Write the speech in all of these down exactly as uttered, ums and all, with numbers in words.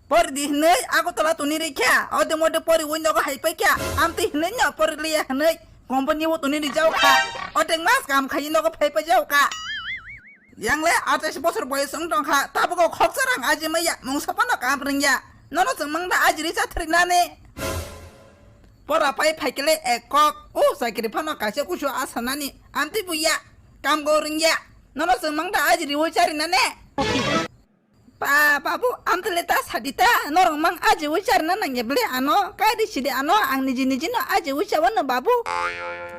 Pori di hinwi Agartala tuni rikha, ode mode poriwi nogo hai paikha, amtwi hinwi no pori liya hinwi company o tuni rijao kha, ode mas kam khai nogo phai paijao kha. Yang le atais bosor boyos wng tong kha, tabuk o khoksa rang aji maya, mungsa phano kam rwngya. Nono chwng mang da aji ri chathri nani. Pora pai phai kele ek kok, o chakri phano kaisa kusu asa nani, amtwi buya, kam go rwngya. Nono chwng mang da aji riwi chari nani. Ba, babu, amtwi le ta sadi ta, norok mang aji wi charna nangya bele ano, kai ri sidi ano, ang niji niji no aji wi chawa no babu.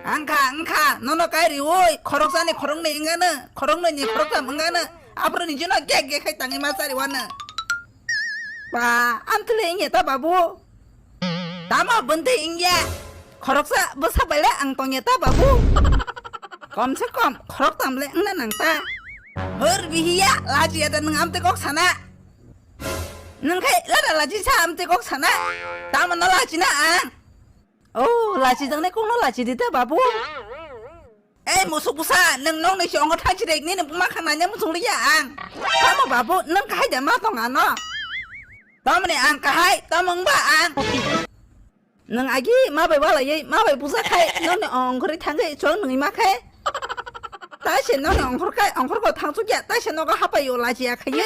Angkha, angkha, nono kai ri wi, khorok sani khorok ni ingana, khorok ni khorok tam ingana, apro niji no gek gek khai tangi ma chari wana. Ba, amtwi le ingya ta babu. Tamo bwntwi ingya, khoroksa bwsa bai le ang tongya ta babu. Kom se kom khorok tam le wngna nang ta. Hor bihiya, lachiya da nwng amtwi kok sana. Nwng khai lada lachi sa amtwi kok sana. Tamo no lachi na ang. Oh, lachi jang ne kok no lachi di ta babu. Ei musuk busa, nwng nokni si ongo thangchi rek nini buma khang nanya muchung liya ang. Tamo babu, nwng kahai da ma tong ano. Tamoni ang kahai, tamo wngba ang. Nwng agi ma bai walaiwi, ma bai busa khai, nokni ongkhorwi thangwi chwng nwngwi ma khe. Taise nokni ongkhor khai, ongkhor ko thangchukya, taise nogo hapai o lachiya khaiwi.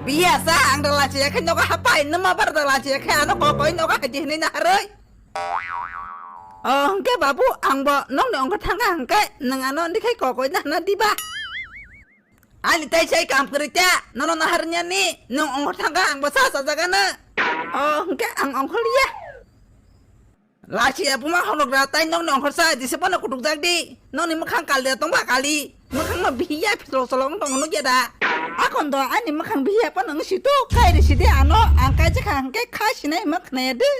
Biya sa ang da lachiya khai nogo hapai, numa bar da lachiya khai ano kokoi nogo haidi hinwi naharwi. O hwnkhe babu, ang bo nokni ongkhor thangkha hwnkhe nwng ano ndi khai kokoi na hwnna diba? Ani tai sai kam kwrwi ta, nono naharnya ni, nwng ongkhor thangkha ang bo sa sajagana. O hwnkhe ang ongkhor liya. Lachiya buma hologra tai nokni ongkhor sa dise bono kutukjak di. Nokni mwkhang kalde tongba kali. Mwkhang no bihiya phisolo solo wng tongo nukya da. Akon do ani mwkhang bihiya pono wng situ kai ri sidi ano ang kaijak kha hwnkhe kha sinai hwnma khwnaya de.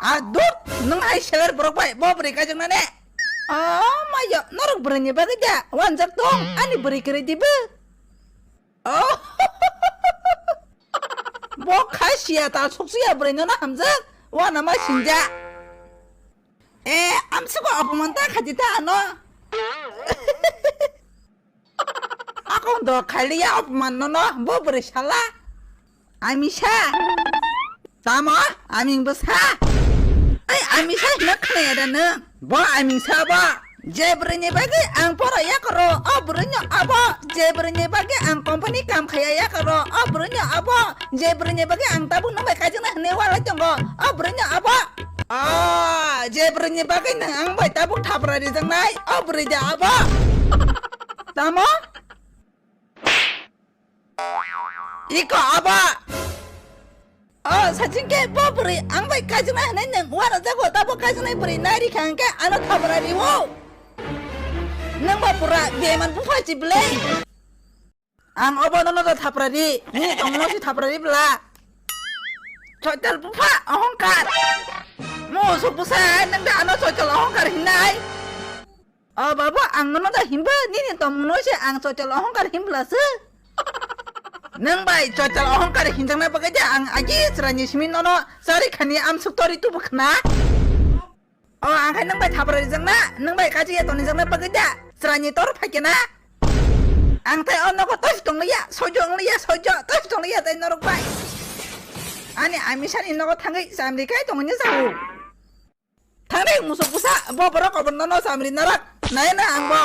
A dut, nwng hai seler borok bai bo bwrwi kaijakna ne? O mayo, norok bwrwini bagwi da wanjak tong, ani bwrwi kwrwi dibo. O bo khai siya ta suk siya bwrwi nono hamjak, wana ma sinja. E, amsuko apaman ta khaji ta ano. Akong do khailiya opman nono bo bwrwi sala. Amisa. Tamo aming bwsa. Ai amisa hino khnaya da nwng. Bo amingsa bo. Je bwrwini bagwi ang poro yakoro o bwrwino abo. Je bwrwini bagwi ang company kam khaya yakoro o bwrwino abo. Je bwrwini bagwi ang tabuk nwng bai kaijakna hwnwi walai tongo o bwrwino abo. O je bwrwini bagwi nwng ang bai tabuk thapra rijaknai o bwrwi da abo. Tamo? Iko abo. O saching ke bo bwrwi ang bai kaijaknai hwnwi nwng uanajago tabo kaijaknai bwrwi nai rikha hwnkhe ano thapra riwo. Nwng ba pura beman bupha chi bwlai. Ang obo nono da thapra ri. Ni tongno si thapra ri bwla. Choital bupha ohongkar. Mo sok bwsa nwng da ano choital ohongkar hinai. O babu, ang nono da himba, nini tongmungno se ang choital ohongkar himbla se. Nwng bai choital ohongkar hinjakna bagwi da ang agi chwraini simi nono chari khani amsuk tori tubu khna. O ang khai nwng bai thapra rijakna, nwng bai kachi ya tonijakna bagwi da chwraini tor phaikena. Ang tai o nogo tosi tongliya, sojo ongliya, sojo tosi tongliya tai norok bai. Ani amisani nogo thangwi chamri kai tongni jago. Thangdi musuk busa, bo borok obo nono chamri narak. Nai na ang bo.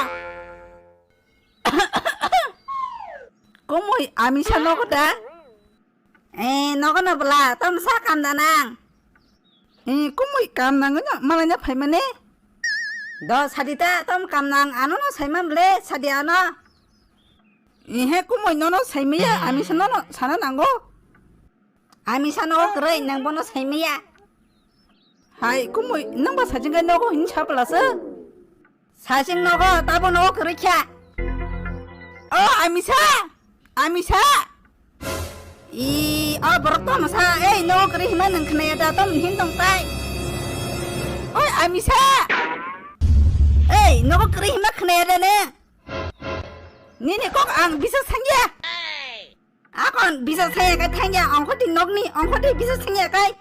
Kumui amisa nogo da? Eh, nogo no bwla, tom sa kam da nang. Eh, kumui kam nang no, malai na phai mane. Do sadita, tom kam nang, ano no sai man ble, sadi ano. Eh, he kumui nono sai maya, amisa nono sana nango. Amisa nogo kwrwi, nang bono sai maya. Hai, kumui, nang ba sajing kai nogo hin sa pala se? Sajing nogo, tabo nogo kwrwi kha. O, amisa! Amisa! I, o borok tono sa, ei, nogo kwrwi hima nang khnaya da, tom hin tong tai. Oi, amisa! Ei, nogo kwrwi hima khnaya da ne? Nini kok ang bisa sangya. Akon bisa sangya kai thangya, ongkhoti nokni, ongkhoti bisa sangya kai.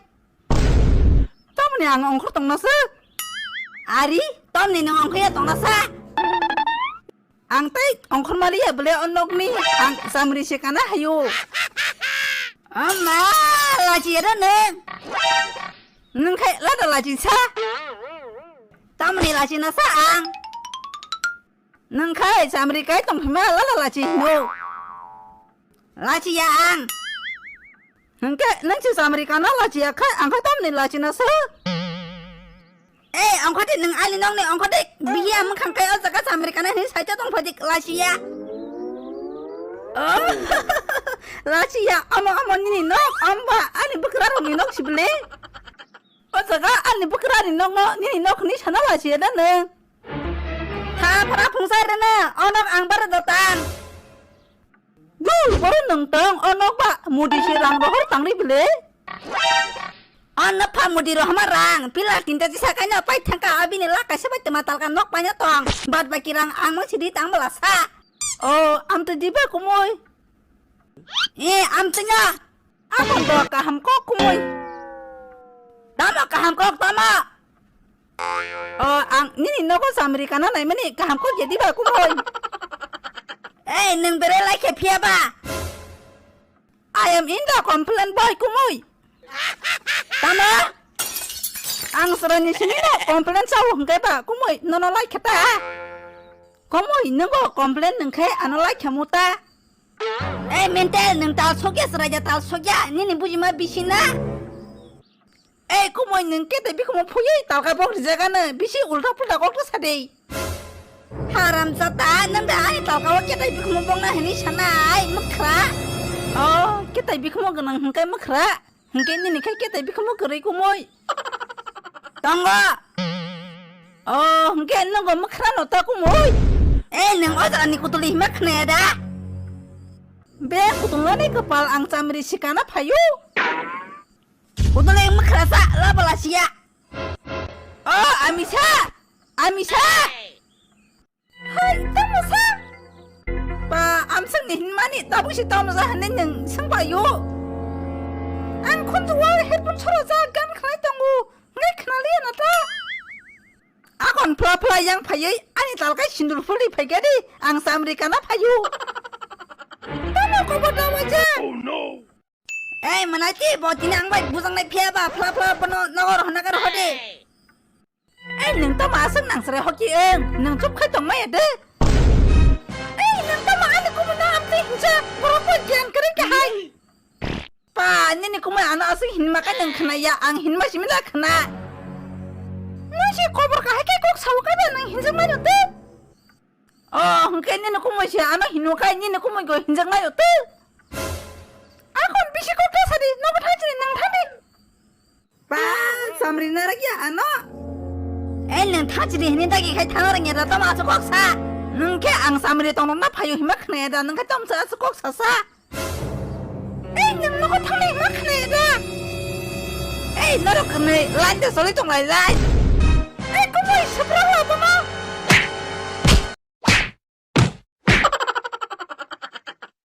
Tamoni ang ongkhor tongna se. Ari, tamni nang ongkhor ya tongna sa. Ang tai ongkhor mali ya bele o nokni, ang chamri se kana hayo. Ama, lachi ya da nwng. Nwng khai lada lachi sa. Tamni lachi na sa ang. Nwng khai chamri kai tong phima lada lachi hino. Lachi ya ang. Hwnkhe nwng si chamri kana lachi ya khai ang khai tamni lachi na sa. Ei, ongkhoti nwng ani nokni ongkhoti biya mwkhang kai o jaga chamri kana hini saito tong phadik lachiya. Oh, lachiya, omo, omo nini nok, amba ani bwkrarokni nok sibili. O jaga ani bwkrani nokno nini nok hini sana lachiya da nwng. Tha phara phungsai rwna, o nok ang bara dotang. Dul, boro nwng tong, o nok ba mudi se rang rohor tangri bile. O nok pha mudi rohma rang, pila tinta tisa kaino pai thangka, abini lak kaisa bai twma talka nok paina tong, bad baki rang ang mang sidi tang bwla sa. O, amtwi diba kumui? E, amtwi no. Amon do kaham kok kumui. Tamo kaham kok tamo. O, ang nini nogo chamri kana naimani kaham kok ya diba kumui? Ei, nwng bere lai khe phiya ba? I am in the complaint boy kumui. Tamo? Ang srani sini no complaint sao hwnkhe ba kumui nono lai khe ta. Kumui nungo complaint nwng khe ano lai khe mu ta. Ei, mental, nwng tal sokya, chwraida tal sokya, nini bujima bisi na? Ei, kumui nwng kete bikhumu phuyui talka bok rijagano, bisi ulta pulta kok ta sadi. Haram jata, nwng da ai talka o kete bikhumu bokna hini sanai, mwkhra. Oh, kete bikhumu gwnang hwnkhe mwkhra. Hwnkhe nini khai kete bikhumu kwrwi kumui. Tongo. Oh, hwnkhe nungo mwkhra no ta kumui. Ei, nwng o jaga ni kutuli hima khnaya da? Be kutulani kwpal ang chamri sikana phayu. Kutuli mwkhra sa, la bala siya. Oh, amisa. Amisa. Hai, tamo sa? Ba, amsang ni hinmani tabuk si tamo sa hwnwi nwng swng payo. Ang khunju o headphone soro ja gan khnai tongo. Ngai khnaliya na ta? Akon phla phla yang phaiwi ani talkai sindur phulwi phaikha di, ang chamri kana phayu. Tamo kobo da waja? Oh no! Ei, mwnai ti bo tini ang bai bujangnai phiya ba phla phla bono nogor hwnakar hodi. Ei, nwng tamo aswk nang chwrai hoki wng, nwng chup khai tongmaya de. Ei, nwng tamo ani kumui no amtwi hinsa, borok bo giyan kwrwi khe hai. Pa, nini kumui ano aswk hinma khe nwng khna ya, ang hinma simi da khna. Nwng se kobor kahai khe kok sao khe ba nwng hinjakmai rw twi. Oh, hwnkhe nini kumui se ano hino khai nini kumui go hinjakmai rw twi. Akon bisi kok ta sadi, nobo thang chini nwng thang di. Ba, samri narak ya ano. Ei, nwng thang chini hini dagi khai thang rang ya da tamo aswk kok sa. Nwng khe ang samri tongno na phayo hima khna ya da, nwng khe tamo aswk kok sa sa. Ei, nwng nogo thangnai ma khnai da? Ei, norok kwnwi line de soli tong lai lai.